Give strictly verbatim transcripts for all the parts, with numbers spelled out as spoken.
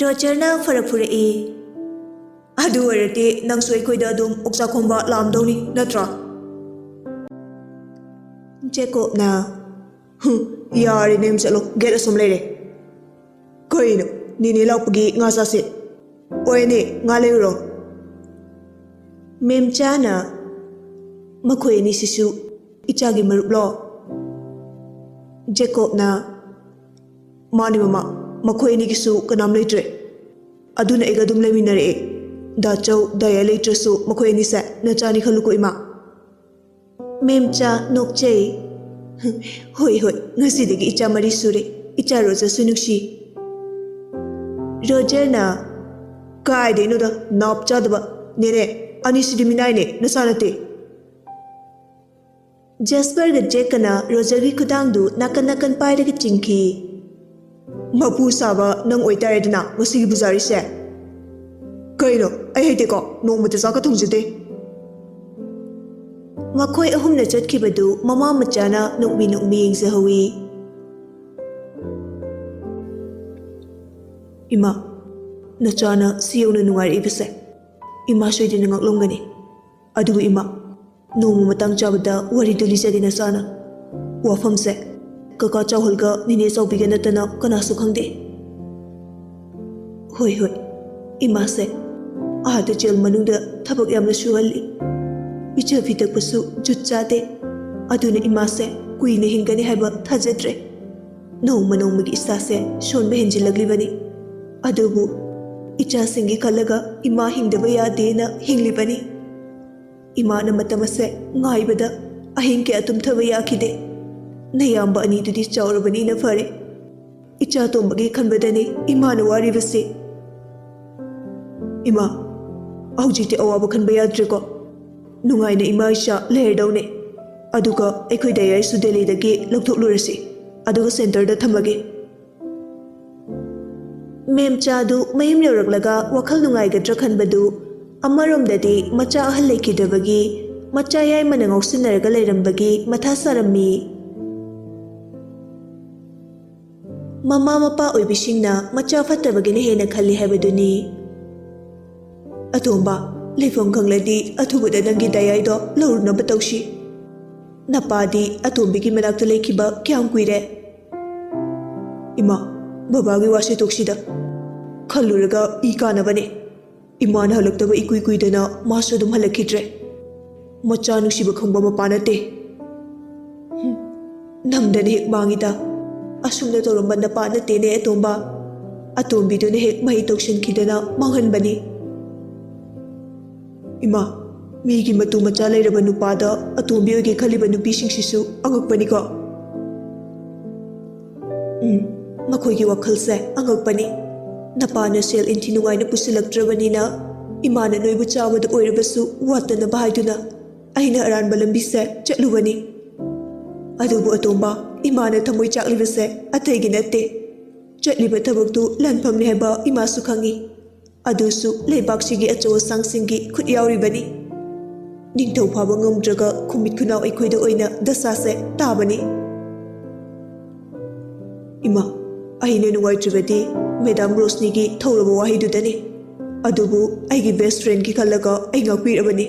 ꯔꯣꯖꯔꯅ ꯐꯔꯛ ꯐꯨꯔꯛꯏ꯫ ꯑꯗꯨ ꯑꯣꯏꯔꯗꯤ ꯅꯪꯁꯨ ꯑꯩꯈꯣꯏꯗ ꯑꯗꯨꯝ ꯑꯣꯛꯆꯥꯛ ꯈꯣꯝꯕ ꯂꯥꯛꯑꯝꯗꯧꯅꯤ, ꯅꯠꯇ꯭ꯔꯥ? ꯖꯦꯀꯣꯕꯅ, "ꯍꯨꯝ, ꯌꯥꯔꯦ, ꯅꯌꯨꯝ ꯆꯠꯂꯣ, ꯒꯦꯠ ꯑꯁꯣꯝ ꯂꯩꯔꯦ꯫ ꯀꯩꯅꯣ, ꯅꯦꯅꯦ ꯂꯥꯛꯄꯒꯤ ꯉꯥ ꯆꯥꯁꯦ? ꯑꯣꯏꯅꯦ, ꯉꯥ ꯂꯩꯔꯨꯔꯣ꯫" ꯃꯦꯝꯆꯥꯅ, "ꯃꯈꯣꯏ ꯑꯅꯤꯁꯤꯁꯨ ꯏꯆꯥꯒꯤ ꯃꯔꯨꯞꯂꯣ?" ꯖꯦꯀꯣꯕꯅ, "ꯃꯥꯅꯤ ꯃꯃꯥ, ꯃꯈꯣꯏ ꯑꯅꯤꯒꯤꯁꯨ ꯀꯅꯥꯝ ꯂꯩꯇ꯭ꯔꯦ꯫ ꯑꯗꯨꯅ ꯑꯩꯒ ꯑꯗꯨꯝ ꯂꯩꯃꯤꯟꯅꯔꯛꯑꯦ꯫ ꯗꯥꯆꯧ, ꯗꯥꯌꯥ ꯂꯩꯇ꯭ꯔꯁꯨ ꯃꯈꯣꯏ ꯑꯅꯤꯁꯦ ꯅꯆꯥꯅꯤ ꯈꯜꯂꯨꯀꯣ ꯏꯃꯥ꯫" ꯃꯦꯝꯆꯥ ꯅꯣꯛꯆꯩ꯫ "ꯍꯣꯏ, ꯍꯣꯏ, ꯉꯁꯤꯗꯒꯤ ꯏꯆꯥ ꯃꯔꯤ ꯁꯨꯔꯦ꯫ ꯏꯆꯥ ꯔꯣꯖꯔꯁꯨ ꯅꯨꯡꯁꯤ꯫" ꯔꯣꯖꯔꯅ, "ꯀꯥꯏꯗꯩꯅꯣꯗ, ꯅꯥꯞ ꯆꯥꯗꯕ꯫ ꯅꯦꯅꯦ, ꯑꯅꯤꯁꯤꯗꯤ ꯃꯤꯅꯥꯏꯅꯦ, ꯅꯆꯥ ꯅꯠꯇꯦ꯫" ꯖꯦꯁꯄꯔꯒ ꯖꯦꯛꯀꯅ ꯔꯣꯖꯔꯒꯤ ꯈꯨꯗꯥꯡꯗꯨ ꯅꯥꯀꯟ ꯅꯥꯀꯟ ꯄꯥꯏꯔꯒ ꯆꯤꯡꯈꯤ꯫ "ꯃꯄꯨ ꯁꯥꯕ ꯅꯪ ꯑꯣꯏꯇꯥꯔꯦꯗꯅ ꯉꯁꯤꯒꯤ ꯄꯨꯖꯥꯔꯤꯁꯦ꯫ ꯀꯩꯅꯣ, ꯑꯩ ꯍꯩꯇꯦꯀꯣ, ꯅꯣꯡꯃꯇ ꯆꯥꯛꯀ ꯊꯣꯡꯖꯗꯦ꯫" ꯃꯈꯣꯏ ꯑꯍꯨꯝꯅ ꯆꯠꯈꯤꯕꯗꯨ ꯃꯃꯥ ꯃꯆꯥꯅ ꯅꯣꯛꯃꯤ ꯅꯣꯛꯃꯤ ꯌꯦꯡꯖꯍꯧꯏ꯫ "ꯏꯃꯥ, ꯅꯆꯥꯅ ꯁꯤ ꯌꯧꯅ ꯅꯨꯡꯉꯥꯏꯔꯛꯏꯕꯁꯦ ꯏꯃꯥ ꯁꯣꯏꯗꯅ ꯉꯛꯂꯝꯒꯅꯤ꯫ ꯑꯗꯨꯕꯨ ꯏꯃꯥ, ꯅꯣꯡꯃ ꯃꯇꯥꯡ ꯆꯥꯕꯗ ꯋꯥꯔꯤꯗꯨ ꯂꯤꯖꯒꯦ ꯅꯆꯥꯅ꯫ ꯋꯥꯐꯝꯁꯦ ꯀꯀꯥ ꯆꯥꯎꯍꯜꯒ ꯅꯤꯅꯦ ꯆꯥꯎꯕꯤꯒ ꯅꯠꯇꯅ ꯀꯅꯥꯁꯨ ꯈꯪꯗꯦ꯫" "ꯍꯣꯏ, ꯍꯣꯏ, ꯏꯃꯥꯁꯦ ꯑꯥꯗ ꯖꯦꯜ ꯃꯅꯨꯡꯗ ꯊꯕꯛ ꯌꯥꯝꯅ ꯁꯨꯍꯜꯂꯤ꯫ ꯄꯤꯖ ꯄꯤꯊꯛꯄꯁꯨ ꯖꯨꯠ ꯆꯥꯗꯦ꯫ ꯑꯗꯨꯅ ꯏꯃꯥꯁꯦ ꯀꯨꯏꯅ ꯍꯤꯡꯒꯅꯤ ꯍꯥꯏꯕ ꯊꯥꯖꯗ꯭ꯔꯦ꯫ ꯅꯣꯡꯃ ꯅꯣꯡꯃꯒꯤ ꯏꯁꯥꯁꯦ ꯁꯣꯟꯕ ꯍꯦꯟꯖꯤꯜꯂꯛꯂꯤꯕꯅꯤ꯫ ꯑꯗꯨꯕꯨ ꯏꯆꯥꯁꯤꯡꯒꯤ ꯈꯜꯂꯒ ꯏꯃꯥ ꯍꯤꯡꯗꯕ ꯌꯥꯗꯦꯅ ꯍꯤꯡꯂꯤꯕꯅꯤ꯫ ꯏꯃꯥꯅ ꯃꯇꯝ ꯑꯁꯦ ꯉꯥꯏꯕꯗ ꯑꯍꯤꯡ ꯀꯌꯥ ꯇꯨꯝꯊꯕ ꯌꯥꯈꯤꯗꯦ꯫ ꯅꯌꯥꯝꯕ ꯑꯅꯤꯗꯨꯗꯤ ꯆꯥꯎꯔꯕꯅꯤꯅ ꯐꯔꯦ꯫ ꯏꯆꯥ ꯇꯣꯝꯕꯒꯤ ꯈꯟꯕꯗꯅꯤ ꯏꯃꯥꯅ ꯋꯥꯔꯤꯕꯁꯤ꯫" "ꯏꯃꯥ, ꯍꯧꯖꯤꯛꯇꯤ ꯑꯋꯥꯕ ꯈꯟꯕ ꯌꯥꯗ꯭ꯔꯦꯀꯣ꯫ ꯅꯨꯡꯉꯥꯏꯅ ꯏꯃꯥ ꯏꯆꯥ ꯂꯩꯔꯗꯧꯅꯦ꯫ ꯑꯗꯨꯒ ꯑꯩꯈꯣꯏ ꯗꯥꯌꯥꯏꯁꯨ ꯗꯦꯜꯂꯤꯗꯒꯤ ꯂꯧꯊꯣꯛꯂꯨꯔꯁꯤ꯫ ꯑꯗꯨꯒ ꯁꯦꯟꯇꯔꯗ ꯊꯝꯃꯒꯦ꯫" ꯃꯦꯝꯆꯥꯗꯨ ꯃꯌꯨꯝ ꯌꯧꯔꯛꯂꯒ ꯋꯥꯈꯜ ꯅꯨꯡꯉꯥꯏꯒꯗ꯭ꯔꯥ ꯈꯟꯕꯗꯨ ꯑꯃꯔꯣꯝꯗꯗꯤ ꯃꯆꯥ ꯑꯍꯜ ꯂꯩꯈꯤꯗꯕꯒꯤ, ꯃꯆꯥ ꯌꯥꯏꯃꯅ ꯉꯥꯎꯁꯤꯟꯅꯔꯒ ꯂꯩꯔꯝꯕꯒꯤ ꯃꯊꯥ ꯁꯥꯔꯝꯃꯤ꯫ ꯃꯃꯥ ꯃꯄꯥ ꯑꯣꯏꯕꯤꯁꯤꯡꯅ ꯃꯆꯥ ꯐꯠꯇꯕꯒꯤꯅ ꯍꯦꯟꯅ ꯈꯜꯂꯤ ꯍꯥꯏꯕꯗꯨꯅꯤ꯫ ꯑꯇꯣꯝꯕ, ꯂꯩꯐꯝ ꯈꯪꯂꯗꯤ ꯑꯊꯨꯕꯗ ꯅꯪꯒꯤ ꯗꯥꯌꯥꯏꯗꯣ ꯂꯧꯔꯨꯅꯕ ꯇꯧꯁꯤ꯫ ꯅꯄꯥꯗꯤ ꯑꯇꯣꯝꯕꯤꯒꯤ ꯃꯅꯥꯛꯇ ꯂꯩꯈꯤꯕ ꯀꯌꯥꯝ ꯀꯨꯏꯔꯦ? ꯏꯃꯥ, ꯕꯕꯥꯒꯤ ꯋꯥꯁꯦ ꯇꯣꯛꯁꯤꯗ꯫ ꯈꯜꯂꯨꯔꯒ ꯏ ꯀꯥꯅꯕꯅꯦ꯫ ꯏꯃꯥꯅ ꯍꯜꯂꯛꯇꯕ ꯏꯀꯨꯏ ꯀꯨꯏꯗꯅ ꯃꯥꯁꯨ ꯑꯗꯨꯝ ꯍꯜꯂꯛꯈꯤꯗ꯭ꯔꯦ꯫ ꯃꯆꯥ ꯅꯨꯡꯁꯤꯕ ꯈꯪꯕ ꯃꯄꯥ ꯅꯠꯇꯦ꯫ ꯍꯨꯝ, ꯅꯝꯗꯅ ꯍꯦꯛ ꯃꯥꯡꯉꯤꯗ꯫ ꯑꯁꯨꯝꯅ ꯇꯧꯔꯝꯕ ꯅꯄꯥ ꯅꯠꯇꯦꯅꯦ ꯑꯇꯣꯝꯕ꯫ ꯑꯇꯣꯝꯕꯤꯗꯨꯅ ꯍꯦꯛ ꯃꯍꯩ ꯇꯧꯁꯤꯟꯈꯤꯗꯅ ꯃꯥꯡꯍꯟꯕꯅꯤ꯫ ꯏꯃꯥ, ꯃꯤꯒꯤ ꯃꯇꯨ ꯃꯆꯥ ꯂꯩꯔꯕ ꯅꯨꯄꯥꯗ ꯑꯇꯣꯝꯕꯤ ꯑꯣꯏꯒꯦ ꯈꯜꯂꯤꯕ ꯅꯨꯄꯤꯁꯤꯡꯁꯤꯁꯨ ꯑꯉꯛꯄꯅꯤꯀꯣ꯫ ꯎꯝ, ꯃꯈꯣꯏꯒꯤ ꯋꯥꯈꯜꯁꯦ ꯑꯉꯛꯄꯅꯤ꯫ ꯅꯄꯥꯅ ꯁꯦꯜ ꯏꯟꯊꯤ ꯅꯨꯡꯉꯥꯏꯅ ꯄꯨꯁꯤꯜꯂꯛꯇ꯭ꯔꯕꯅꯤꯅ, ꯏꯃꯥꯅ ꯅꯣꯏꯕꯨ ꯆꯥꯕꯗ ꯑꯣꯏꯔꯕꯁꯨ ꯋꯥꯠꯇꯅꯕ ꯍꯥꯏꯗꯨꯅ ꯑꯩꯅ ꯑꯔꯥꯟꯕ ꯂꯝꯕꯤꯁꯦ ꯆꯠꯂꯨꯕꯅꯤ꯫ ꯑꯗꯨꯕꯨ ꯑꯇꯣꯝꯕ, ꯏꯃꯥꯅ ꯊꯃꯣꯏ ꯆꯥꯛꯂꯤꯕꯁꯦ ꯑꯇꯩꯒꯤ ꯅꯠꯇꯦ꯫ ꯆꯠꯂꯤꯕ ꯊꯕꯛꯇꯨ ꯂꯥꯟꯐꯝꯅꯤ ꯍꯥꯏꯕ ꯏꯃꯥꯁꯨ ꯈꯪꯏ꯫ ꯑꯗꯨꯁꯨ ꯂꯩꯕꯥꯛꯁꯤꯒꯤ ꯑꯆꯧ ꯑꯁꯥꯡꯁꯤꯡꯒꯤ ꯈꯨꯠ ꯌꯥꯎꯔꯤꯕꯅꯤ꯫ ꯅꯤꯡꯊꯧ ꯐꯥꯕ ꯉꯝꯗ꯭ꯔꯒ ꯈꯨꯃꯤꯠ ꯈꯨꯅꯥꯎ ꯑꯩꯈꯣꯏꯗ ꯑꯣꯏꯅ ꯗꯁꯥꯁꯦ ꯇꯥꯕꯅꯤ꯫ ꯏꯃꯥ, ꯑꯩꯅ ꯅꯨꯡꯉꯥꯏꯇ꯭ꯔꯤꯕꯗꯤ ꯃꯦꯗꯥꯝ ꯔꯣꯁꯅꯤꯒꯤ ꯊꯧꯔꯕ ꯋꯥꯍꯩꯗꯨꯗꯅꯤ꯫ ꯑꯗꯨꯕꯨ ꯑꯩꯒꯤ ꯕꯦꯁ ꯐ꯭ꯔꯦꯟꯒꯤ ꯈꯜꯂꯒ ꯑꯩ ꯉꯥꯛꯄꯤꯔꯕꯅꯤ꯫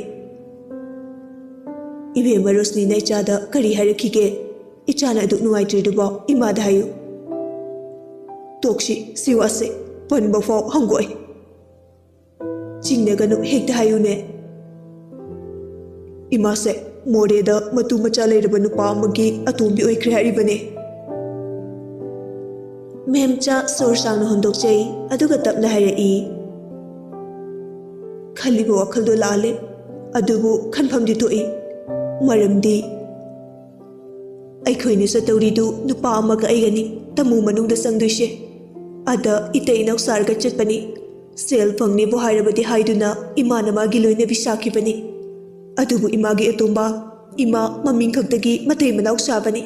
ꯏꯕꯦꯝꯃ ꯔꯣꯁꯅꯤꯅ ꯏꯆꯥꯗ ꯀꯔꯤ ꯍꯥꯏꯔꯛꯈꯤꯒꯦ? ꯏꯆꯥꯅ ꯑꯗꯨꯛ ꯅꯨꯡꯉꯥꯏꯇ꯭ꯔꯤꯗꯨꯕꯣ ꯏꯃꯥꯗ ꯍꯥꯏꯌꯨ꯫ ꯇꯣꯛꯁꯤ, ꯁꯤ ꯋꯥꯁꯦ ꯄꯟꯕ ꯐꯥꯎ ꯍꯪꯒꯣꯏ꯫ ꯆꯤꯡꯅꯒꯅꯨ, ꯍꯦꯛꯇ ꯍꯥꯏꯌꯨꯅꯦ꯫ ꯏꯃꯥꯁꯦ ꯃꯣꯔꯦꯗ ꯃꯇꯨ ꯃꯆꯥ ꯂꯩꯔꯕ ꯅꯨꯄꯥ ꯑꯃꯒꯤ ꯑꯇꯣꯝꯕꯤ ꯑꯣꯏꯈ꯭ꯔꯦ ꯍꯥꯏꯔꯤꯕꯅꯦ꯫ ꯃꯦꯝꯆꯥ ꯁꯣꯔ ꯁꯥꯡꯅ ꯍꯣꯟꯗꯣꯛꯆꯩ, ꯑꯗꯨꯒ ꯇꯞꯅ ꯍꯥꯏꯔꯛꯏ, "ꯈꯜꯂꯤꯕ ꯋꯥꯈꯜꯗꯣ ꯂꯥꯜꯂꯦ, ꯑꯗꯨꯕꯨ ꯈꯟꯐꯝꯗꯤ ꯊꯣꯛꯏ꯫ ꯃꯔꯝꯗꯤ ꯑꯩꯈꯣꯏꯅ ꯆꯠꯇꯧꯔꯤꯗꯨ ꯅꯨꯄꯥ ꯑꯃꯒ ꯑꯩꯒꯅꯤ ꯇꯃꯨ ꯃꯅꯨꯡꯗ ꯆꯪꯗꯣꯏꯁꯦ꯫ ꯑꯗ ꯏꯇꯩ ꯏꯅꯥꯎ ꯁꯥꯔꯒ ꯆꯠꯄꯅꯤ꯫ ꯁꯦꯜ ꯐꯪꯅꯤꯕꯨ ꯍꯥꯏꯔꯕꯗꯤ ꯍꯥꯏꯗꯨꯅ ꯏꯃꯥꯅ ꯃꯥꯒꯤ ꯂꯣꯏꯅꯕꯤ ꯁꯥꯈꯤꯕꯅꯤ꯫ ꯑꯗꯨꯕꯨ ꯏꯃꯥꯒꯤ ꯑꯇꯣꯝꯕ, ꯏꯃꯥ ꯃꯃꯤꯡ ꯈꯛꯇꯒꯤ ꯃꯇꯩ ꯃꯅꯥꯎ ꯁꯥꯕꯅꯤ꯫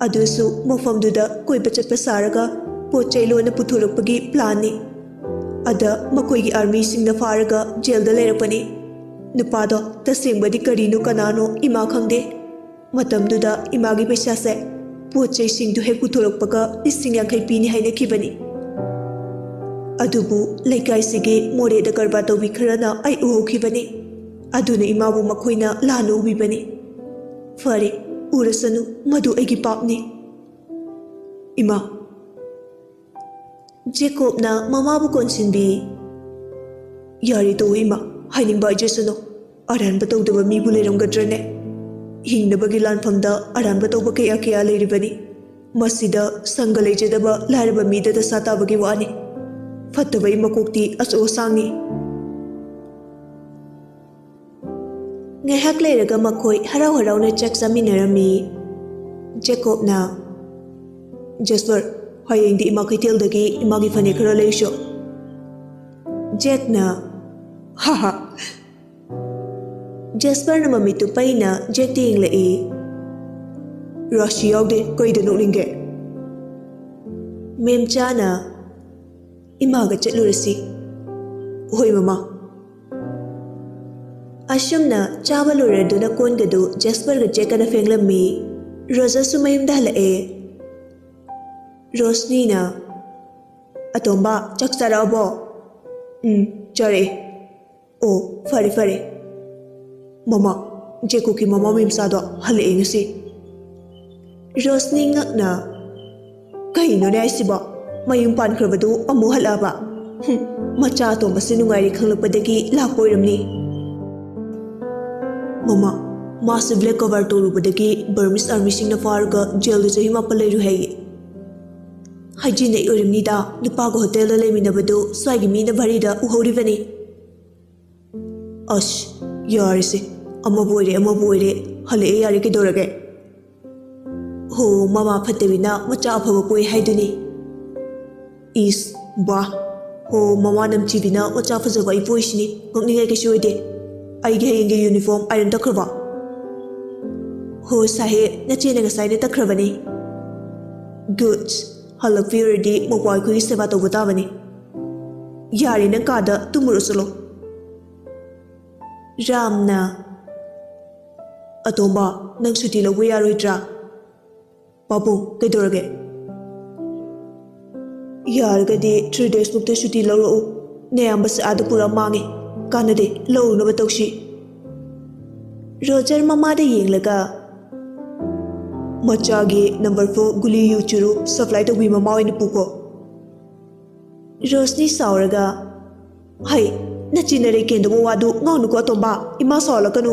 ꯑꯗꯨꯁꯨ ꯃꯐꯝꯗꯨꯗ ꯀꯣꯏꯕ ꯆꯠꯄ ꯁꯥꯔꯒ ꯄꯣꯠ ꯆꯩ ꯂꯣꯟꯅ ꯄꯨꯊꯣꯔꯛꯄꯒꯤ ꯄ꯭ꯂꯥꯟꯅꯤ꯫ ꯑꯗ ꯃꯈꯣꯏꯒꯤ ꯑꯥꯔꯃꯤꯁꯤꯡꯅ ꯐꯥꯔꯒ ꯖꯦꯜꯗ ꯂꯩꯔꯛꯄꯅꯤ꯫ ꯅꯨꯄꯥꯗꯣ ꯇꯁꯦꯡꯕꯗꯤ ꯀꯔꯤꯅꯣ ꯀꯅꯥꯅꯣ ꯏꯃꯥ ꯈꯪꯗꯦ꯫ ꯃꯇꯝꯗꯨꯗ ꯏꯃꯥꯒꯤ ꯄꯩꯁꯥꯁꯦ ꯄꯣꯠ ꯆꯩꯁꯤꯡꯗꯨ ꯍꯦꯛ ꯄꯨꯊꯣꯔꯛꯄꯒ ꯂꯤꯁꯤꯡ ꯌꯥꯡꯈꯩ ꯄꯤꯅꯤ ꯍꯥꯏꯅꯈꯤꯕꯅꯤ꯫ ꯑꯗꯨꯕꯨ ꯂꯩꯀꯥꯏꯁꯤꯒꯤ ꯃꯣꯔꯦꯗ ꯀꯔꯕꯥꯔ ꯇꯧꯕꯤ ꯈꯔꯅ ꯑꯩ ꯎꯍꯧꯈꯤꯕꯅꯤ꯫ ꯑꯗꯨꯅ ꯏꯃꯥꯕꯨ ꯃꯈꯣꯏꯅ ꯂꯥꯟꯅ ꯎꯕꯤꯕꯅꯤ꯫ ꯐꯔꯦ, ꯎꯔꯁꯅꯨ, ꯃꯗꯨ ꯑꯩꯒꯤ ꯄꯥꯞꯅꯤ꯫ ꯏꯃꯥ꯫ ꯖꯦꯀꯣꯕꯅ ꯃꯃꯥꯕꯨ ꯀꯣꯟꯁꯤꯟꯕꯤ꯫ ꯌꯥꯔꯦ ꯇꯣꯛꯑꯣ ꯏꯃꯥ, ꯍꯥꯏꯅꯤꯡꯕ ꯍꯥꯏꯖꯁꯅꯨ꯫ ꯑꯔꯥꯟꯕ ꯇꯧꯗꯕ ꯃꯤꯕꯨ ꯂꯩꯔꯝꯒꯗ꯭ꯔꯅꯦ? ꯍꯤꯡꯅꯕꯒꯤ ꯂꯥꯟꯐꯝꯗ ꯑꯔꯥꯟꯕ ꯇꯧꯕ ꯀꯌꯥ ꯀꯌꯥ ꯂꯩꯔꯤꯕꯅꯤ꯫ ꯃꯁꯤꯗ ꯁꯪꯒ ꯂꯩꯖꯗꯕ ꯂꯥꯏꯔꯕ ꯃꯤꯗ ꯗꯁꯥ ꯇꯥꯕꯒꯤ ꯋꯥꯅꯤ꯫ ꯐꯠꯇꯕ ꯏꯃꯀꯣꯛꯇꯤ ꯑꯆꯧ ꯑꯁꯥꯡꯅꯤ꯫ ꯉꯥꯏꯍꯥꯛ ꯂꯩꯔꯒ ꯃꯈꯣꯏ ꯍꯔꯥꯎ ꯍꯔꯥꯎꯅ ꯆꯥꯛ ꯆꯥꯃꯤꯟꯅꯔꯝꯃꯤ꯫ ꯖꯦꯀꯣꯕꯅ, "ꯖꯦꯁꯄꯔ, ꯍꯌꯦꯡꯗꯤ ꯏꯃꯥ ꯀꯩꯊꯦꯜꯗꯒꯤ ꯏꯃꯥꯒꯤ ꯐꯅꯦꯛ ꯈꯔ ꯂꯩꯁꯨ?" ꯖꯦꯛꯅ, "ꯍꯥ ꯍꯥ!" ꯖꯦꯁꯄꯔꯅ ꯃꯃꯤꯠꯇꯨ ꯄꯩꯅ ꯖꯦꯛꯇ ꯌꯦꯡꯂꯛꯏ꯫ "ꯔꯥꯁꯤ ꯌꯥꯎꯗꯦ, ꯀꯩꯗ ꯅꯣꯛꯅꯤꯡꯒꯦ?" ꯃꯦꯝꯆꯥꯅ, "ꯏꯃꯥꯒ ꯆꯠꯂꯨꯔꯁꯤ꯫" "ꯍꯣꯏ ꯃꯃꯥ꯫" ꯑꯁꯨꯝꯅ ꯆꯥꯕ ꯂꯣꯏꯔꯗꯨꯅ ꯀꯣꯟꯒꯗꯨ ꯖꯦꯁꯄꯔꯒ ꯖꯦꯛꯀꯅ ꯐꯦꯡꯂꯝꯃꯤ꯫ ꯔꯣꯖꯁꯨ ꯃꯌꯨꯝꯗ ꯍꯜꯂꯛꯑꯦ꯫ ꯔꯣꯁꯅꯤꯅ, "ꯑꯇꯣꯝꯕ, ꯆꯥꯛ ꯆꯥꯔꯛꯑꯕꯣ?" "ꯎꯝ, ꯆꯥꯔꯛꯑꯦ꯫" "ꯑꯣ, ꯐꯔꯦ ꯐꯔꯦ꯫" "ꯃꯃꯥ, ꯖꯦꯀꯣꯕꯀꯤ ꯃꯃꯥ ꯃꯦꯝꯆꯥꯗꯣ ꯍꯜꯂꯛꯑꯦ ꯉꯁꯤ꯫" ꯔꯣꯁꯅꯤ ꯉꯛꯅ, "ꯀꯩꯅꯣꯅꯦ ꯍꯥꯏꯁꯤꯕꯣ? ꯃꯌꯨꯝ ꯄꯥꯟꯈ꯭ꯔꯕꯗꯨ ꯑꯃꯨꯛ ꯍꯜꯂꯛꯑꯕ? ꯍꯨꯝ, ꯃꯆꯥ ꯑꯇꯣꯝꯕꯁꯦ ꯅꯨꯡꯉꯥꯏꯔꯦ ꯈꯪꯂꯛꯄꯗꯒꯤ ꯂꯥꯛꯄ ꯑꯣꯏꯔꯝꯅꯤ꯫" "ꯃꯃꯥ, ꯃꯥꯁꯦ ꯕ꯭ꯂꯦꯛ ꯀꯣꯚꯔ ꯇꯧꯔꯨꯕꯗꯒꯤ ꯕꯔꯃꯤꯁ ꯑꯥꯔꯃꯤꯁꯤꯡꯅ ꯐꯥꯔꯒ ꯖꯦꯜꯗ ꯆꯍꯤ ꯃꯥꯄꯜ ꯂꯩꯔꯨꯏ ꯍꯥꯏꯌꯦ꯫" "ꯍꯥꯏꯖꯤꯟꯅꯩ ꯑꯣꯏꯔꯝꯅꯤꯗ, ꯅꯨꯄꯥꯒ ꯍꯣꯇꯦꯜꯗ ꯂꯩꯃꯤꯟꯅꯕꯗꯨ ꯁ꯭ꯋꯥꯏꯒꯤ ꯃꯤꯅ ꯚꯥꯔꯤꯗ ꯎꯍꯧꯔꯤꯕꯅꯤ꯫" "ꯑꯁ, ꯌꯥꯔꯦꯁꯦ, ꯑꯃꯕꯨ ꯑꯣꯏꯔꯦ ꯑꯃꯕꯨ ꯑꯣꯏꯔꯦ, ꯍꯜꯂꯛꯑꯦ ꯌꯥꯔꯦ, ꯀꯩꯗꯧꯔꯒꯦ?" "ꯍꯣ, ꯃꯃꯥ ꯐꯠꯇꯕꯤꯅ ꯃꯆꯥ ꯑꯐꯕ ꯄꯣꯛꯏ ꯍꯥꯏꯗꯨꯅꯤ꯫" "ꯏꯁ, ꯕꯥ, ꯍꯣ, ꯃꯃꯥ ꯅꯝꯊꯤꯕꯤꯅ ꯃꯆꯥ ꯐꯖꯕ ꯑꯩ ꯄꯣꯛꯏꯁꯤꯅꯤ, ꯉꯛꯅꯤꯡꯉꯥꯏ ꯀꯩꯁꯨ ꯑꯣꯏꯗꯦ꯫ ꯑꯩꯒꯤ ꯍꯌꯦꯡꯒꯤ ꯌꯨꯅꯤꯐꯣꯔꯝ ꯑꯥꯏꯔꯟ ꯇꯛꯈ꯭ꯔꯕꯣ?" "ꯍꯣ ꯁꯥꯍꯦꯕ, ꯅꯆꯦꯅ ꯉꯁꯥꯏꯅ ꯇꯛꯈ꯭ꯔꯕꯅꯤ꯫" "ꯒꯨꯗ, ꯍꯜꯂꯛꯄꯤ ꯑꯣꯏꯔꯗꯤ ꯃꯧꯄ꯭ꯋꯥ ꯑꯩꯈꯣꯏꯒꯤ ꯁꯦꯕꯥ ꯇꯧꯕ ꯇꯥꯕꯅꯤ꯫ ꯌꯥꯔꯦ, ꯅꯪ ꯀꯥꯗ ꯇꯨꯝꯃꯨꯔꯣ ꯆꯠꯂꯣ꯫" ꯔꯥꯝꯅ, "ꯑꯇꯣꯝꯕ, ꯅꯪ ꯁꯨꯇꯤ ꯂꯧꯕ ꯌꯥꯔꯣꯏꯗ꯭ꯔꯥ?" ꯄꯥꯕꯨꯡ, ꯀꯩꯗꯧꯔꯒꯦ? ꯌꯥꯔꯒꯗꯤ ꯊ꯭ꯔꯤ ꯗꯦꯖꯃꯨꯛꯇ ꯁꯨꯇꯤ ꯂꯧꯔꯛꯎ꯫ ꯅꯌꯥꯝꯕꯁꯦ ꯑꯥꯗ ꯄꯨꯔꯥ ꯃꯥꯡꯉꯦ꯫ ꯀꯥꯟꯅꯗꯦ, ꯂꯧꯔꯨꯅꯕ ꯇꯧꯁꯤ꯫ ꯔꯣꯖꯔ ꯃꯃꯥꯗ ꯌꯦꯡꯂꯒ, "ꯃꯆꯥꯒꯤ ꯅꯝꯕꯔ ꯐꯣꯔ ꯒꯨꯂꯤ ꯌꯨ ꯆꯨꯔꯨꯞ ꯁꯄ꯭ꯂꯥꯏ ꯇꯧꯕꯤ ꯃꯃꯥ ꯑꯣꯏꯅ ꯄꯨꯀꯣ꯫" ꯔꯣꯁꯅꯤ ꯁꯥꯎꯔꯒ, "ꯍꯩ, ꯅꯆꯤꯟꯅꯔꯦ ꯀꯦꯟꯗꯧꯕ ꯋꯥꯗꯨ ꯉꯥꯡꯅꯨꯀꯣ ꯑꯇꯣꯝꯕ, ꯏꯃꯥ ꯁꯥꯎꯍꯜꯂꯛꯀꯅꯨ꯫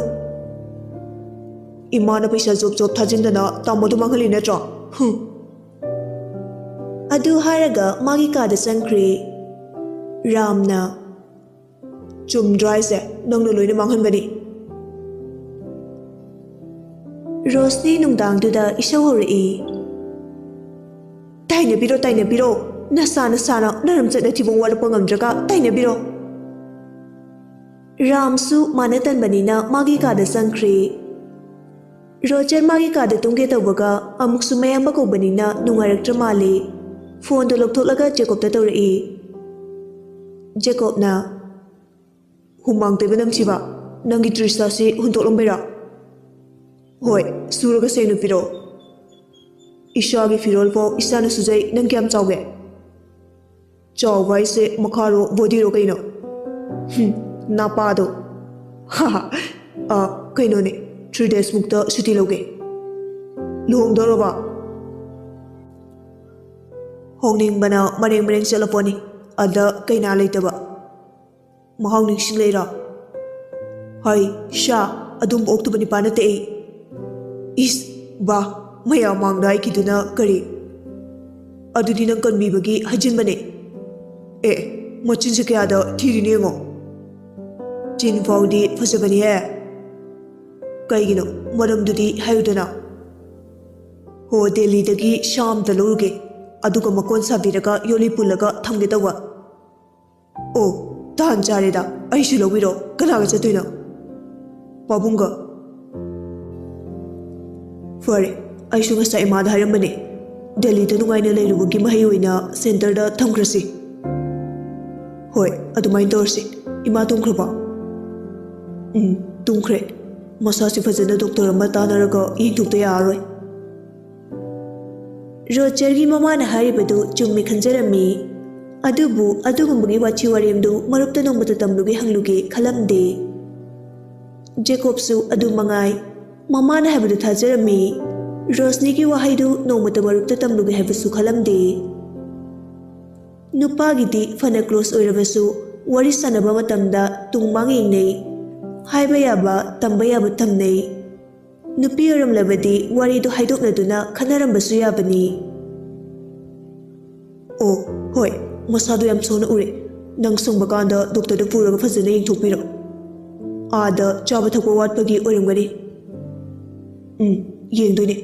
ꯏꯃꯥꯅ ꯄꯩꯁꯥ ꯖꯣꯕ ꯖꯣꯕ ꯊꯥꯖꯤꯟꯗꯅ ꯇꯥꯃꯣꯗꯨ ꯃꯥꯡꯍꯜꯂꯤ ꯅꯠꯇ꯭ꯔꯣ? ꯍꯨꯝ꯫" ꯑꯗꯨ ꯍꯥꯏꯔꯒ ꯃꯥꯒꯤ ꯀꯥꯗ ꯆꯪꯈ꯭ꯔꯦ꯫ ꯔꯥꯝꯅ, "ꯆꯨꯝꯗ꯭ꯔꯣ ꯍꯥꯏꯁꯦ? ꯅꯪꯅ ꯂꯣꯏꯅ ꯃꯥꯡꯍꯟꯕꯅꯤ꯫" ꯔꯣꯁꯅꯤ ꯅꯨꯡꯗꯥꯡꯗꯨꯗ ꯏꯁꯧ ꯍꯧꯔꯛꯏ꯫ "ꯇꯥꯏꯅꯕꯤꯔꯣ, ꯇꯥꯏꯅꯕꯤꯔꯣ꯫ ꯅꯁꯥ ꯅꯁꯥꯅ ꯅꯔꯝꯆꯠ ꯅꯊꯤꯕꯣꯡ ꯋꯥꯔꯛꯄ ꯉꯝꯗ꯭ꯔꯒ ꯇꯥꯏꯅꯕꯤꯔꯣ꯫" ꯔꯥꯝꯁꯨ ꯃꯥꯅ ꯇꯟꯕꯅꯤꯅ ꯃꯥꯒꯤ ꯀꯥꯗ ꯆꯪꯈ꯭ꯔꯦ꯫ ꯔꯣꯖꯔ ꯃꯥꯒꯤ ꯀꯥꯗ ꯇꯨꯝꯒꯦ ꯇꯧꯕꯒ ꯑꯃꯨꯛꯁꯨ ꯃꯌꯥꯝꯕ ꯀꯧꯕꯅꯤꯅ ꯅꯨꯡꯉꯥꯏꯔꯛꯇ꯭ꯔ ꯃꯥꯜꯂꯦ꯫ ꯐꯣꯟꯗꯣ ꯂꯧꯊꯣꯛꯂꯒ ꯖꯦꯀꯣꯕꯇ ꯇꯧꯔꯛꯏ꯫ ꯖꯦꯀꯣꯕꯅ, "ꯍꯨꯃꯥꯡ ꯇꯩꯕ ꯅꯝꯊꯤꯕ, ꯅꯪꯒꯤ ꯇ꯭ꯔꯤꯁꯥꯁꯤ ꯍꯨꯟꯗꯣꯛꯂꯝꯕꯩꯔꯥ?" "ꯍꯣꯏ, ꯁꯨꯔꯒ ꯁꯦꯡꯅ ꯄꯤꯔꯛꯑꯣ꯫ ꯏꯁꯥꯒꯤ ꯐꯤꯔꯣꯜ ꯐꯥꯎ ꯏꯁꯥꯅ ꯁꯨꯖꯩ, ꯅꯪ ꯀꯌꯥꯝ ꯆꯥꯎꯒꯦ?" "ꯆꯥꯎꯕ ꯍꯥꯏꯁꯦ ꯃꯈꯥꯔꯣ ꯕꯣꯗꯤꯔꯣ ꯀꯩꯅꯣ?" "ꯍꯨꯝ, ꯅꯄꯥꯗꯣ꯫" "ꯍꯥ ꯍꯥ꯫ ꯑ, ꯀꯩꯅꯣꯅꯦ, ꯊ꯭ꯔꯤ ꯗꯦꯖꯃꯨꯛꯇ ꯁꯨꯇꯤ ꯂꯧꯒꯦ꯫" "ꯂꯨꯍꯣꯡꯗꯧꯔꯕ?" "ꯍꯣꯡꯅꯤꯡꯕꯅ ꯃꯔꯦꯡ ꯃꯔꯦꯡ ꯆꯠꯂꯄꯣꯠꯅꯤ꯫ ꯑꯗ ꯀꯩꯅꯥ ꯂꯩꯇꯕ꯫ ꯃꯍꯥꯎ ꯅꯤꯡꯁꯤꯡ ꯂꯩꯔꯣ?" "ꯍꯩ, ꯁꯥ, ꯑꯗꯨꯝꯕ ꯑꯣꯛꯇꯕ ꯅꯤꯄꯥ ꯅꯠꯇꯦ ꯑꯩ꯫" "ꯏꯁ, ꯕꯥ, ꯃꯌꯥꯝ ꯃꯥꯡꯗ ꯍꯥꯏꯈꯤꯗꯨꯅ ꯀꯔꯤ?" "ꯑꯗꯨꯗꯤ ꯅꯪ ꯀꯟꯕꯤꯕꯒꯤ ꯍꯥꯏꯖꯤꯟꯕꯅꯦ꯫" "ꯑꯦ, ꯃꯆꯤꯟꯁꯦ ꯀꯌꯥꯗ ꯊꯤꯔꯤꯅꯣ ꯌꯦꯡꯉꯣ꯫ ꯆꯤꯟ ꯐꯥꯎꯗꯤ ꯐꯖꯕꯅꯤꯍꯦ꯫ ꯀꯩꯒꯤꯅꯣ? ꯃꯔꯝꯗꯨꯗꯤ ꯍꯥꯏꯌꯨꯗꯅ꯫" "ꯍꯣ, ꯗꯦꯜꯂꯤꯗꯒꯤ ꯁꯥ ꯑꯝꯇ ꯂꯧꯔꯨꯒꯦ, ꯑꯗꯨꯒ ꯃꯀꯣꯟ ꯁꯥꯕꯤꯔꯒ ꯌꯣꯜꯂꯤ ꯄꯨꯜꯂꯒ ꯊꯝꯒꯦ ꯇꯧꯕ꯫" "ꯑꯣ, ꯇꯥꯟ ꯆꯥꯔꯦꯗ, ꯑꯩꯁꯨ ꯂꯧꯕꯤꯔꯣ꯫ ꯀꯅꯥꯒ ꯆꯠꯇꯣꯏꯅꯣ?" "ꯄꯥꯕꯨꯡꯒ꯫" "ꯐꯔꯦ, ꯑꯩꯁꯨ ꯉꯁꯥꯏ ꯏꯃꯥꯗ ꯍꯥꯏꯔꯝꯕꯅꯦ, ꯗꯦꯜꯂꯤꯗ ꯅꯨꯡꯉꯥꯏꯅ ꯂꯩꯔꯨꯕꯒꯤ ꯃꯍꯩ ꯑꯣꯏꯅ ꯁꯦꯟꯇꯔꯗ ꯊꯝꯈ꯭ꯔꯁꯤ꯫" "ꯍꯣꯏ, ꯑꯗꯨꯃꯥꯏꯅ ꯇꯧꯔꯁꯤ꯫ ꯏꯃꯥ ꯇꯨꯝꯈ꯭ꯔꯕꯣ?" "ꯎꯝ, ꯇꯨꯝꯈ꯭ꯔꯦ꯫ ꯃꯁꯥꯁꯤ ꯐꯖꯅ ꯗꯣꯛꯇꯔ ꯑꯃ ꯇꯥꯟꯅꯔꯒ ꯌꯦꯡꯊꯣꯛꯇ ꯌꯥꯔꯔꯣꯏ꯫" ꯔꯣꯖꯔꯒꯤ ꯃꯃꯥꯅ ꯍꯥꯏꯔꯤꯕꯗꯨ ꯆꯨꯝꯃꯤ ꯈꯟꯖꯔꯝꯃꯤ꯫ ꯑꯗꯨꯕꯨ ꯑꯗꯨꯒꯨꯝꯕꯒꯤ ꯋꯥꯊꯤ ꯋꯥꯔꯦꯝꯗꯨ ꯃꯔꯨꯞꯇ ꯅꯣꯡꯃꯇ ꯇꯝꯂꯨꯒꯦ ꯍꯪꯂꯨꯒꯦ ꯈꯜꯂꯝꯗꯦ꯫ ꯖꯦꯀꯣꯕꯁꯨ ꯑꯗꯨ ꯃꯉꯥꯏ꯫ ꯃꯃꯥꯅ ꯍꯥꯏꯕꯗꯨ ꯊꯥꯖꯔꯝꯃꯤ꯫ ꯔꯣꯁꯅꯤꯒꯤ ꯋꯥꯍꯩꯗꯨ ꯅꯣꯡꯃꯇ ꯃꯔꯨꯞꯇ ꯇꯝꯂꯨꯒꯦ ꯍꯥꯏꯕꯁꯨ ꯈꯜꯂꯝꯗꯦ꯫ ꯅꯨꯄꯥꯒꯤꯗꯤ ꯐꯅ ꯀ꯭ꯂꯣꯁ ꯑꯣꯏꯔꯕꯁꯨ ꯋꯥꯔꯤ ꯁꯥꯟꯅꯕ ꯃꯇꯝꯗ ꯇꯨꯡ ꯃꯥꯡ ꯌꯦꯡꯅꯩ꯫ ꯍꯥꯏꯕ ꯌꯥꯕ, ꯇꯝꯕ ꯌꯥꯕ ꯇꯝꯅꯩ꯫ ꯅꯨꯄꯤ ꯑꯣꯏꯔꯝꯂꯕꯗꯤ ꯋꯥꯔꯤꯗꯨ ꯍꯥꯏꯗꯣꯛꯅꯗꯨꯅ ꯈꯟꯅꯔꯝꯕꯁꯨ ꯌꯥꯕꯅꯤ꯫ ꯑꯣ, ꯍꯣꯏ, ꯃꯁꯥꯗꯣ ꯌꯥꯝ ꯁꯣꯟꯅ ꯎꯔꯦ꯫ ꯅꯪ ꯁꯪꯕ ꯀꯥꯟꯗ ꯗꯣꯛꯇꯔꯗ ꯄꯨꯔꯒ ꯐꯖꯅ ꯌꯦꯡꯊꯣꯛꯄꯤꯔꯣ꯫ ꯑꯥꯗ ꯆꯥꯕ ꯊꯛꯄ ꯋꯥꯠꯄꯒꯤ ꯑꯣꯏꯔꯝꯒꯅꯤ꯫ ꯎꯝ, ꯌꯦꯡꯗꯣꯏꯅꯦ꯫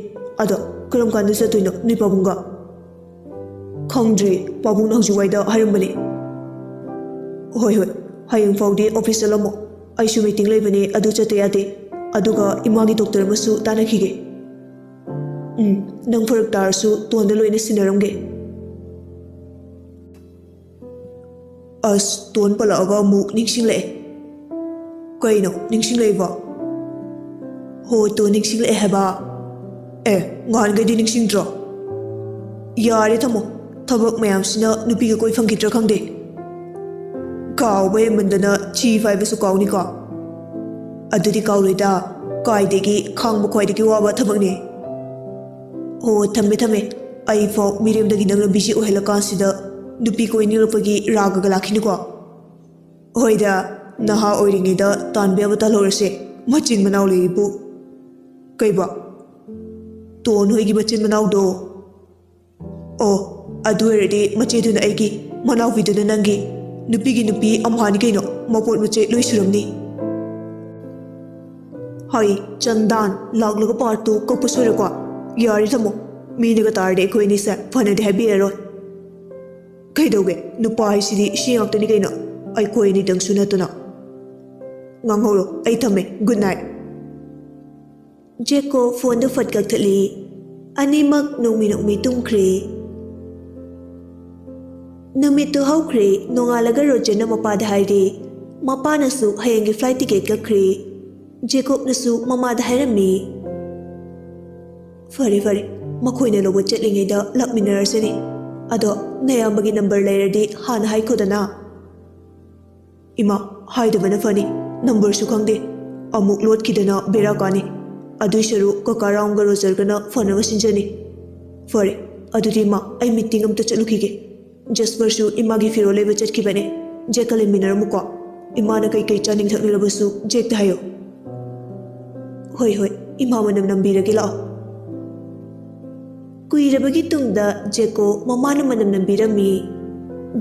ꯑꯗꯣ ꯀꯔꯝ ꯀꯥꯟꯗ ꯆꯠꯇꯣꯏꯅꯣ ꯅꯣꯏ ꯄꯥꯕꯨꯡꯒ? ꯈꯪꯗ꯭ꯔꯤ, ꯄꯥꯕꯨꯡꯅ ꯍꯧꯖꯤꯛꯋꯥꯏꯗ ꯍꯥꯏꯔꯝꯕꯅꯦ꯫ ꯍꯣꯏ, ꯍꯣꯏ, ꯍꯌꯦꯡ ꯐꯥꯎꯗꯤ ꯑꯣꯐꯤꯁ ꯆꯠꯂꯝꯃꯣ꯫ ꯑꯩꯁꯨ ꯃꯤꯇꯤꯡ ꯂꯩꯕꯅꯦ, ꯑꯗꯨ ꯆꯠꯇ ꯌꯥꯗꯦ꯫ ꯑꯗꯨꯒ ꯏꯃꯥꯒꯤ ꯗꯣꯛꯇꯔ ꯑꯃꯁꯨ ꯇꯥꯟꯅꯈꯤꯒꯦ꯫ ꯎꯝ, ꯅꯪ ꯐꯔꯛ ꯇꯥꯔꯁꯨ ꯇꯣꯟꯗ ꯂꯣꯏꯅ ꯁꯤꯟꯅꯔꯝꯒꯦ꯫ ꯑꯁ, ꯇꯣꯟ ꯄꯜꯂꯛꯑꯒ ꯑꯃꯨꯛ ꯅꯤꯡꯁꯤꯡꯂꯛꯑꯦ꯫ ꯀꯩꯅꯣ ꯅꯤꯡꯁꯤꯡꯂꯛꯏꯕꯣ? ꯍꯣ, ꯇꯣꯟ ꯅꯤꯡꯁꯤꯡꯂꯛꯑꯦ ꯍꯥꯏꯕ꯫ ꯑꯦ, ꯉꯍꯥꯟꯈꯩꯗꯤ ꯅꯤꯡꯁꯤꯡꯗ꯭ꯔꯣ? ꯌꯥꯔꯦ ꯊꯝꯃꯣ, ꯊꯕꯛ ꯃꯌꯥꯝꯁꯤꯅ ꯅꯨꯄꯤꯒ ꯀꯣꯏ ꯐꯪꯈꯤꯗ꯭ꯔꯥ ꯈꯪꯗꯦ꯫ ꯀꯥꯎꯕ ꯍꯦꯟꯃꯟꯗꯅ ꯊꯤ ꯐꯥꯏꯕꯁꯨ ꯀꯥꯎꯅꯤꯀꯣ꯫ ꯑꯗꯨꯗꯤ ꯀꯥꯎꯔꯣꯏꯗ, ꯀꯥꯏꯗꯒꯤ ꯈꯥꯡꯕ ꯈ꯭ꯋꯥꯏꯗꯒꯤ ꯋꯥꯕ ꯊꯕꯛꯅꯦ꯫ ꯍꯣ, ꯊꯝꯃꯦ ꯊꯝꯃꯦ꯫ ꯑꯩ ꯐꯥꯎ ꯃꯤꯔꯦꯝꯗꯒꯤ ꯅꯪꯅ ꯕꯤꯖꯤ ꯑꯣꯏꯍꯜꯂꯀꯥꯟꯁꯤꯗ ꯅꯨꯄꯤ ꯀꯣꯏꯅꯤꯡꯂꯛꯄꯒꯤ ꯔꯥꯒꯒ ꯂꯥꯛꯈꯤꯅꯤꯀꯣ꯫ ꯍꯣꯏꯗ, ꯅꯍꯥ ꯑꯣꯏꯔꯤꯉꯩꯗ ꯇꯥꯟꯕ ꯌꯥꯕ ꯇꯥꯜꯍꯧꯔꯁꯦ꯫ ꯃꯆꯤꯟ ꯃꯅꯥꯎ ꯂꯩꯔꯤꯕꯨ꯫ ꯀꯩꯕ? ꯇꯣꯟ ꯍꯣꯏꯒꯤ ꯃꯆꯤꯟ ꯃꯅꯥꯎꯗꯣ? ꯑꯣ, ꯑꯗꯨ ꯑꯣꯏꯔꯗꯤ ꯃꯆꯦꯗꯨꯅ ꯑꯩꯒꯤ, ꯃꯅꯥꯎꯄꯤꯗꯨꯅ ꯅꯪꯒꯤ, ꯅꯨꯄꯤꯒꯤ ꯅꯨꯄꯤ ꯑꯝꯍꯥꯅꯤ ꯀꯩꯅꯣ, ꯃꯄꯣꯠ ꯃꯆꯩ ꯂꯣꯏ ꯁꯨꯔꯝꯅꯤ꯫ ꯍꯩ, ꯆꯟꯗꯥꯟ, ꯂꯥꯛꯂꯒ ꯄꯥꯔꯠꯇꯨ ꯀꯛꯄ ꯁꯣꯏꯔꯣꯏꯀꯣ? ꯌꯥꯔꯦ ꯊꯝꯃꯣ, ꯃꯤꯅꯒ ꯇꯥꯔꯗꯤ ꯑꯩꯈꯣꯏ ꯑꯅꯤꯁꯦ ꯐꯅꯗꯤ ꯍꯥꯏꯕꯤꯔꯔꯣꯏ꯫ ꯀꯩꯗꯧꯒꯦ? ꯅꯨꯄꯥ ꯍꯥꯏꯁꯤꯗꯤ ꯁꯤ ꯉꯥꯛꯇꯅꯤ ꯀꯩꯅꯣ, ꯑꯩꯈꯣꯏ ꯑꯅꯤꯗꯪꯁꯨ ꯅꯠꯇꯅ꯫ ꯉꯥꯡꯍꯧꯔꯣ, ꯑꯩ ꯊꯝꯃꯦ, ꯒꯨꯗ ꯅꯥꯏꯠ꯫ ꯖꯦꯀꯣꯕ ꯐꯣꯟꯗꯨ ꯐꯠ ꯀꯛꯊꯠꯂꯤ꯫ ꯑꯅꯤꯃꯛ ꯅꯣꯡꯃꯤ ꯅꯣꯡꯃꯤ ꯇꯨꯝꯈ꯭ꯔꯦ꯫ ꯅꯨꯃꯤꯠꯇꯨ ꯍꯧꯈ꯭ꯔꯦ꯫ ꯅꯣꯡꯉꯥꯜꯂꯒ ꯔꯣꯖꯔꯅ ꯃꯄꯥꯗ ꯍꯥꯏꯔꯦ꯫ ꯃꯄꯥꯅꯁꯨ ꯍꯌꯦꯡꯒꯤ ꯐ꯭ꯂꯥꯏꯠ ꯇꯤꯀꯦꯠ ꯀꯛꯈ꯭ꯔꯦ꯫ ꯖꯦꯀꯣꯕꯅꯁꯨ ꯃꯃꯥꯗ ꯍꯥꯏꯔꯝꯃꯤ꯫ ꯐꯔꯦ, ꯐꯔꯦ, ꯃꯈꯣꯏꯅ ꯂꯧꯕ ꯆꯠꯂꯤꯉꯩꯗ ꯂꯥꯛꯃꯤꯟꯅꯔꯁꯤꯅꯤ꯫ ꯑꯗꯣ ꯅꯌꯥꯝꯕꯒꯤ ꯅꯝꯕꯔ ꯂꯩꯔꯗꯤ ꯍꯥꯟꯅ ꯍꯥꯏꯈꯣꯗꯅ꯫ ꯏꯃꯥ, ꯍꯥꯏꯗꯕꯅ ꯐꯅꯤ꯫ ꯅꯝꯕꯔꯁꯨ ꯈꯪꯗꯦ꯫ ꯑꯃꯨꯛ ꯂꯣꯠꯈꯤꯗꯅ ꯕꯦꯔꯥ ꯀꯥꯅꯤ꯫ ꯑꯗꯨꯏ ꯁꯔꯨꯛ ꯀꯀꯥ ꯔꯥꯝꯒ ꯔꯣꯖꯔꯒꯅ ꯐꯅꯕ ꯁꯤꯟꯖꯅꯤ꯫ ꯐꯔꯦ, ꯑꯗꯨꯗꯤ ꯏꯃꯥ, ꯑꯩ ꯃꯤꯇꯤꯡ ꯑꯝꯇ ꯆꯠꯂꯨꯈꯤꯒꯦ꯫ ꯖꯁꯄꯔꯁꯨ ꯏꯃꯥꯒꯤ ꯐꯤꯔꯣꯜ ꯂꯩꯕ ꯆꯠꯈꯤꯕꯅꯦ꯫ ꯖꯦꯛꯀ ꯂꯩꯃꯤꯟꯅꯔꯝꯃꯨꯀꯣ꯫ ꯏꯃꯥꯅ ꯀꯩꯀꯩ ꯆꯥꯅꯤꯡ ꯊꯛꯅꯤꯡꯂꯕꯁꯨ ꯖꯦꯛꯇ ꯍꯥꯏꯌꯣ꯫ ꯍꯣꯏ, ꯍꯣꯏ, ꯏꯃꯥ ꯃꯅꯝ ꯅꯝꯕꯤꯔꯒꯦ, ꯂꯥꯛꯑꯣ꯫ ꯀꯨꯏꯔꯕꯒꯤ ꯇꯨꯡꯗ ꯖꯦꯀꯣ ꯃꯃꯥꯅ ꯃꯅꯝ ꯅꯝꯕꯤꯔꯝꯃꯤ꯫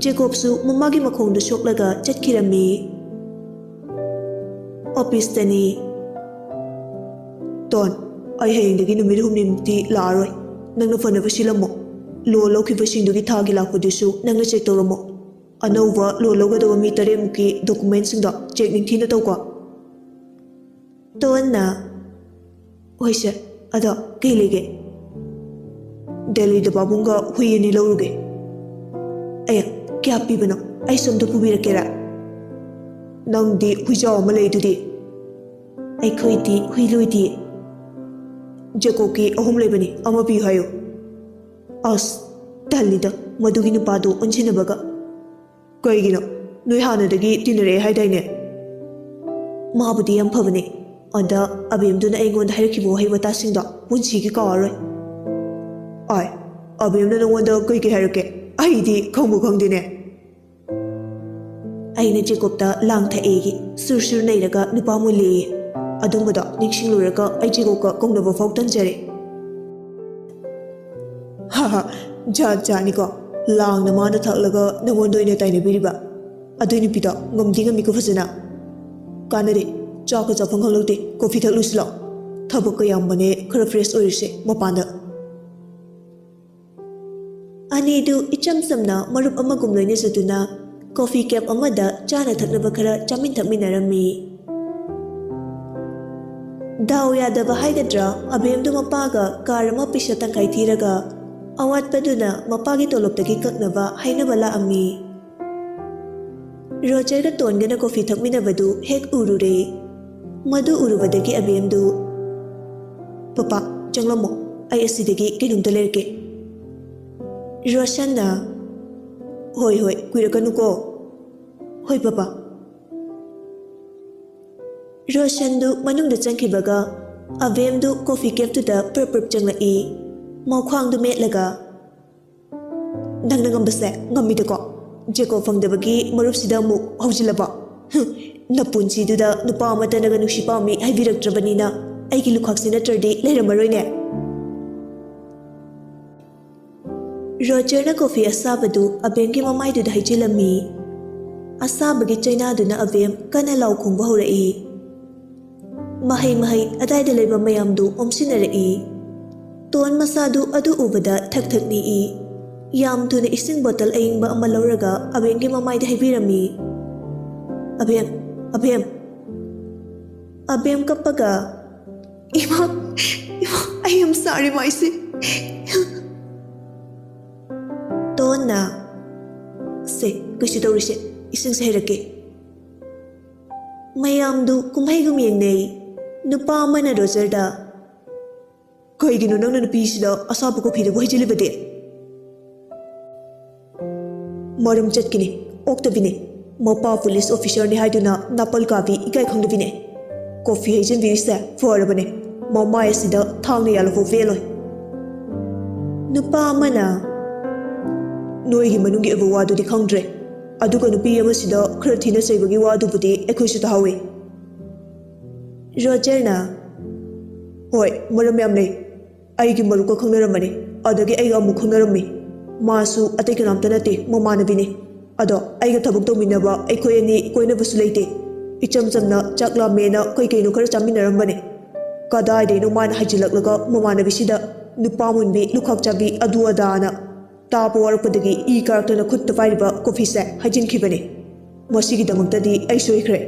ꯖꯦꯀꯣꯕꯁꯨ ꯃꯃꯥꯒꯤ ꯃꯈꯣꯡꯗ ꯁꯣꯛꯂꯒ ꯆꯠꯈꯤꯔꯝꯃꯤ꯫ ꯑꯣꯐꯤꯁꯇꯅꯤ꯫ ꯇꯣꯟ, ꯑꯩ ꯍꯌꯦꯡꯗꯒꯤ ꯅꯨꯃꯤꯠ ꯍꯨꯝꯅꯤꯃꯨꯛꯇꯤ ꯂꯥꯛꯑꯔꯣꯏ꯫ ꯅꯪꯅ ꯐꯅꯕ ꯁꯤꯜꯂꯝꯃꯣ꯫ ꯂꯣꯟ ꯂꯧꯈꯤꯕꯁꯤꯡꯗꯨꯒꯤ ꯊꯥꯒꯤ ꯂꯥꯛꯄꯗꯨꯁꯨ ꯅꯪꯅ ꯆꯦꯛ ꯇꯧꯔꯝꯃꯣ꯫ ꯑꯅꯧꯕ ꯂꯣꯟ ꯂꯧꯒꯗꯕ ꯃꯤ ꯇꯔꯦꯠꯃꯨꯛꯀꯤ ꯗꯣꯀꯨꯃꯦꯟꯁꯤꯡꯗꯣ ꯆꯦꯛ ꯅꯤꯡꯊꯤꯅ ꯇꯧꯀꯣ꯫ ꯇꯣꯟꯅ, "ꯍꯣꯏ ꯁꯥꯔ, ꯑꯗꯣ ꯀꯩ ꯂꯩꯒꯦ?" "ꯗꯦꯜꯂꯤꯗ ꯄꯥꯕꯨꯡꯒ ꯍꯨꯏ ꯑꯅꯤ ꯂꯧꯔꯨꯒꯦ꯫" "ꯑꯦ, ꯀꯌꯥ ꯄꯤꯕꯅꯣ? ꯑꯩꯁꯨ ꯑꯝꯇ ꯄꯨꯕꯤꯔꯛꯀꯦꯔꯥ?" "ꯅꯪꯗꯤ ꯍꯨꯏꯖꯥꯎ ꯑꯃ ꯂꯩꯗꯨꯗꯤ꯫" "ꯑꯩꯈꯣꯏꯗꯤ ꯍꯨꯏ ꯂꯣꯏꯗꯤꯌꯦ꯫" "ꯖꯦꯀꯣꯕꯀꯤ ꯑꯍꯨꯝ ꯂꯩꯕꯅꯤ, ꯑꯃ ꯄꯤꯌꯨ ꯍꯥꯏꯌꯨ꯫" "ꯑꯁ, ꯇꯜꯂꯤꯗ, ꯃꯗꯨꯒꯤ ꯅꯨꯄꯥꯗꯣ ꯑꯣꯟꯁꯤꯟꯅꯕꯒ꯫" "ꯀꯩꯒꯤꯅꯣ? ꯅꯣꯏ ꯍꯥꯟꯅꯗꯒꯤ ꯇꯤꯟꯅꯔꯛꯑꯦ ꯍꯥꯏꯗꯥꯏꯅꯦ?" "ꯃꯥꯕꯨꯗꯤ ꯌꯥꯝ ꯐꯕꯅꯦ꯫ ꯑꯗ ꯑꯕꯦꯝꯗꯨꯅ ꯑꯩꯉꯣꯟꯗ ꯍꯥꯏꯔꯛꯈꯤꯕ ꯋꯥꯍꯩ ꯋꯥꯇꯥꯁꯤꯡꯗꯣ ꯄꯨꯟꯁꯤꯒꯤ ꯀꯥꯎꯔꯔꯣꯏ꯫" "ꯑꯥꯏ, ꯑꯕꯦꯝꯅ ꯅꯉꯣꯟꯗ ꯀꯩꯀꯩ ꯍꯥꯏꯔꯛꯀꯦ? ꯑꯩꯗꯤ ꯈꯪꯕꯨ ꯈꯪꯗꯦꯅꯦ꯫" "ꯑꯩꯅ ꯖꯦꯀꯣꯕꯇ ꯂꯥꯡ ꯊꯛꯑꯦꯌꯦ, ꯁꯨꯔ ꯁꯨꯔ ꯅꯩꯔꯒ ꯅꯨꯄꯥ ꯃꯨꯜꯂꯦꯌꯦ꯫ ꯑꯗꯨꯝꯕꯗꯣ ꯅꯤꯡꯁꯤꯡꯂꯨꯔꯒ ꯑꯩ ꯖꯦꯀꯣꯕꯀ ꯀꯧꯅꯕ ꯐꯥꯎ ꯇꯟꯖꯔꯦ꯫" "ꯍꯥ ꯍꯥ, ꯖꯥꯠ ꯖꯥꯠꯅꯤꯀꯣ꯫ ꯂꯥꯡꯅ ꯃꯥꯅ ꯊꯛꯂꯒ ꯅꯉꯣꯟꯗ ꯑꯣꯏꯅ ꯇꯥꯏꯅꯕꯤꯔꯤꯕ? ꯑꯗꯨꯏ ꯅꯨꯄꯤꯗꯣ ꯉꯝꯗꯤ ꯉꯝꯃꯤꯀꯣ ꯐꯖꯅ꯫ ꯀꯥꯟꯅꯗꯦ, ꯆꯥꯛꯀ ꯆꯥꯐꯝ ꯈꯪꯂꯛꯇꯦ, ꯀꯣꯐꯤ ꯊꯛꯂꯨꯁꯤ ꯂꯥꯛꯑꯣ꯫ ꯊꯕꯛꯀ ꯌꯥꯝꯕꯅꯦ, ꯈꯔ ꯐ꯭ꯔꯦꯁ ꯑꯣꯏꯔꯨꯁꯦ ꯃꯄꯥꯟꯗ꯫" ꯑꯅꯤꯗꯨ ꯏꯆꯝ ꯆꯝꯅ ꯃꯔꯨꯞ ꯑꯃꯒꯨꯝ ꯂꯣꯏꯅꯖꯗꯨꯅ ꯀꯣꯐꯤ ꯀꯦꯞ ꯑꯃꯗ ꯆꯥꯅ ꯊꯛꯅꯕ ꯈꯔ ꯆꯥꯃꯤꯟ ꯊꯛꯃꯤꯟꯅꯔꯝꯃꯤ꯫ ꯗꯥꯎ ꯌꯥꯗꯕ ꯍꯥꯏꯒꯗ꯭ꯔꯥ, ꯑꯕꯦꯝꯗꯨ ꯃꯄꯥꯒ ꯀꯥꯔ ꯑꯃ ꯄꯩꯁꯥ ꯇꯪꯈꯥꯏ ꯊꯤꯔꯒ ꯑꯋꯥꯠꯄꯗꯨꯅ ꯃꯄꯥꯒꯤ ꯇꯣꯂꯣꯞꯇꯒꯤ ꯀꯛꯅꯕ ꯍꯥꯏꯅꯕ ꯂꯥꯛꯑꯝꯃꯤ꯫ ꯔꯣꯖꯔꯒ ꯇꯣꯟꯒꯅ ꯀꯣꯐꯤ ꯊꯛꯃꯤꯟꯅꯕꯗꯨ ꯍꯦꯛ ꯎꯔꯨꯔꯦ꯫ ꯃꯗꯨ ꯎꯔꯨꯕꯗꯒꯤ ꯑꯕꯦꯝꯗꯨ, "ꯄꯄꯥ, ꯆꯪꯂꯝꯃꯣ꯫ ꯑꯩ ꯑꯁꯤꯗꯒꯤ ꯀꯩꯅꯣꯝꯇ ꯂꯩꯔꯛꯀꯦ꯫ ꯔꯣꯁꯟꯅ, "ꯍꯣꯏ, ꯍꯣꯏ, ꯀꯨꯏꯔꯛꯀꯅꯨꯀꯣ꯫" "ꯍꯣꯏ, ꯄꯄꯥ꯫" ꯔꯣꯁꯟꯗꯨ ꯃꯅꯨꯡꯗ ꯆꯪꯈꯤꯕꯒ ꯑꯕꯦꯝꯗꯨ ꯀꯣꯐꯤ ꯀꯦꯞꯇꯨꯗ ꯄ꯭ꯔꯞ ꯄ꯭ꯔꯞ ꯆꯪꯂꯛꯏ, ꯃꯈ꯭ꯋꯥꯡꯗꯨ ꯃꯦꯠꯂꯒ꯫ "ꯅꯪꯅ ꯉꯝꯕꯁꯦ ꯉꯝꯃꯤꯗꯀꯣ꯫ ꯖꯦꯀꯣ ꯐꯪꯗꯕꯒꯤ ꯃꯔꯨꯞꯁꯤꯗ ꯑꯃꯨꯛ ꯍꯧꯖꯤꯜꯂꯕꯣ? ꯍꯨꯝ, ꯅꯄꯨꯟꯁꯤꯗꯨꯗ ꯅꯨꯄꯥ ꯑꯃꯠꯇꯅꯒ ꯅꯨꯡꯁꯤ ꯄꯥꯝꯃꯤ ꯍꯥꯏꯕꯤꯔꯛꯇ꯭ꯔꯕꯅꯤꯅ ꯑꯩꯒꯤ ꯂꯨꯈꯥꯛꯁꯤ ꯅꯠꯇ꯭ꯔꯗꯤ ꯂꯩꯔꯝꯃꯔꯣꯏꯅꯦ꯫" ꯔꯣꯖꯔꯅ ꯀꯣꯐꯤ ꯑꯁꯥꯕꯗꯨ ꯑꯕꯦꯝꯒꯤ ꯃꯃꯥꯏꯗꯨꯗ ꯍꯩꯖꯤꯜꯂꯝꯃꯤ꯫ ꯑꯁꯥꯕꯒꯤ ꯆꯩꯅꯥꯗꯨꯅ ꯑꯕꯦꯝ ꯀꯟꯅ ꯂꯥꯎ ꯈꯣꯡꯕ ꯍꯧꯔꯛꯏ꯫ ꯃꯍꯩ ꯃꯍꯩ ꯑꯗꯥꯏꯗ ꯂꯩꯕ ꯃꯌꯥꯝꯗꯨ ꯑꯣꯝꯁꯤꯟꯅꯔꯛꯏ꯫ ꯇꯣꯟ ꯃꯁꯥꯗꯨ ꯑꯗꯨ ꯎꯕꯗ ꯊꯛ ꯊꯛ ꯅꯤꯛꯏ꯫ ꯌꯥꯝ ꯊꯨꯅ ꯏꯁꯤꯡ ꯕꯣꯇꯜ ꯑꯏꯪꯕ ꯑꯃ ꯂꯧꯔꯒ ꯑꯕꯦꯝꯒꯤ ꯃꯃꯥꯏꯗ ꯍꯩꯕꯤꯔꯝꯃꯤ꯫ "ꯑꯕꯦꯝ, ꯑꯕꯦꯝ꯫" ꯑꯕꯦꯝ ꯀꯞꯄꯒ, "ꯏꯃꯥ, ꯏꯃꯥ, ꯑꯩ ꯌꯥꯝ ꯁꯥꯔꯦ ꯃꯥꯏꯁꯦ꯫" ꯇꯣꯟꯅ, "ꯁꯦ, ꯀꯩꯁꯨ ꯇꯧꯔꯤꯁꯦ, ꯏꯁꯤꯡꯁꯦ ꯍꯩꯔꯛꯀꯦ꯫" ꯃꯌꯥꯝꯗꯨ ꯀꯨꯝꯍꯩꯒꯨꯝ ꯌꯦꯡꯅꯩ꯫ ꯅꯨꯄꯥ ꯑꯃꯅ ꯔꯣꯖꯔꯗ, "ꯀꯩꯒꯤꯅꯣ ꯅꯪꯅ ꯅꯨꯄꯤꯁꯤꯗ ꯑꯁꯥꯕ ꯀꯣꯐꯤꯗꯨꯕꯨ ꯍꯩꯖꯤꯜꯂꯤꯕꯗꯤ?" "ꯃꯔꯝ ꯆꯠꯀꯅꯤ, ꯑꯣꯛꯇꯕꯤꯅꯤ꯫ ꯃꯄꯥ ꯄꯨꯂꯤꯁ ꯑꯣꯐꯤꯁꯔꯅꯤ ꯍꯥꯏꯗꯨꯅ ꯅꯥꯄꯜ ꯀꯥꯕꯤ ꯏꯀꯥꯏ ꯈꯪꯗꯕꯤꯅꯤ꯫ ꯀꯣꯐꯤ ꯍꯩꯖꯤꯟꯕꯤꯔꯤꯁꯦ ꯐꯔꯕꯅꯦ꯫ ꯃꯃꯥꯏ ꯑꯁꯤꯗ ꯊꯥꯡꯅ ꯌꯥꯜꯂꯐꯥꯎ ꯄꯦꯜꯂꯣꯏ꯫" ꯅꯨꯄꯥ ꯑꯃꯅ, "ꯅꯣꯏꯒꯤ ꯃꯅꯨꯡꯒꯤ ꯑꯣꯏꯕ ꯋꯥꯗꯨꯗꯤ ꯈꯪꯗ꯭ꯔꯦ꯫ ꯑꯗꯨꯒ ꯅꯨꯄꯤ ꯑꯃꯁꯤꯗ ꯈꯔ ꯊꯤꯅ ꯆꯩꯕꯒꯤ ꯋꯥꯗꯨꯕꯨꯗꯤ ꯑꯩꯈꯣꯏꯁꯨ ꯇꯥꯍꯧꯋꯤ꯫" ꯔꯣꯖꯔꯅ, "ꯍꯣꯏ, ꯃꯔꯝ ꯌꯥꯝ ꯂꯩ꯫ ꯑꯩꯒꯤ ꯃꯔꯨꯞꯀ ꯈꯪꯅꯔꯝꯕꯅꯤ, ꯑꯗꯒꯤ ꯑꯩꯒ ꯑꯃꯨꯛ ꯈꯪꯅꯔꯝꯃꯤ꯫ ꯃꯥꯁꯨ ꯑꯇꯩ ꯀꯅꯥꯝꯇ ꯅꯠꯇꯦ, ꯃꯃꯥꯟꯅꯕꯤꯅꯤ꯫ ꯑꯗꯣ ꯑꯩꯒ ꯊꯕꯛ ꯇꯧꯃꯤꯟꯅꯕ ꯑꯩꯈꯣꯏ ꯑꯅꯤ ꯀꯣꯏꯅꯕꯁꯨ ꯂꯩꯇꯦ꯫ ꯏꯆꯝ ꯆꯝꯅ ꯆꯥꯛ ꯂꯥꯝꯃꯦꯅ ꯀꯩ ꯀꯩꯅꯣ ꯈꯔ ꯆꯥꯃꯤꯟꯅꯔꯝꯕꯅꯤ꯫ ꯀꯗꯥꯏꯗꯩꯅꯣ ꯃꯥꯅ ꯍꯥꯏꯖꯤꯜꯂꯛꯂꯒ ꯃꯃꯥꯟꯅꯕꯤꯁꯤꯗ ꯅꯨꯄꯥ ꯃꯨꯟꯕꯤ, ꯂꯨꯈꯥꯛ ꯆꯥꯕꯤ, ꯑꯗꯨ ꯑꯗꯥꯅ꯫ ꯇꯥꯕ ꯋꯥꯔꯛꯄꯗꯒꯤ ꯏ ꯀꯥꯔꯛꯇꯅ ꯈꯨꯠꯇ ꯄꯥꯏꯔꯤꯕ ꯀꯣꯐꯤꯁꯦ ꯍꯩꯖꯤꯟꯈꯤꯕꯅꯤ꯫ ꯃꯁꯤꯒꯤꯗꯃꯛꯇꯗꯤ ꯑꯩ ꯁꯣꯏꯈ꯭ꯔꯦ꯫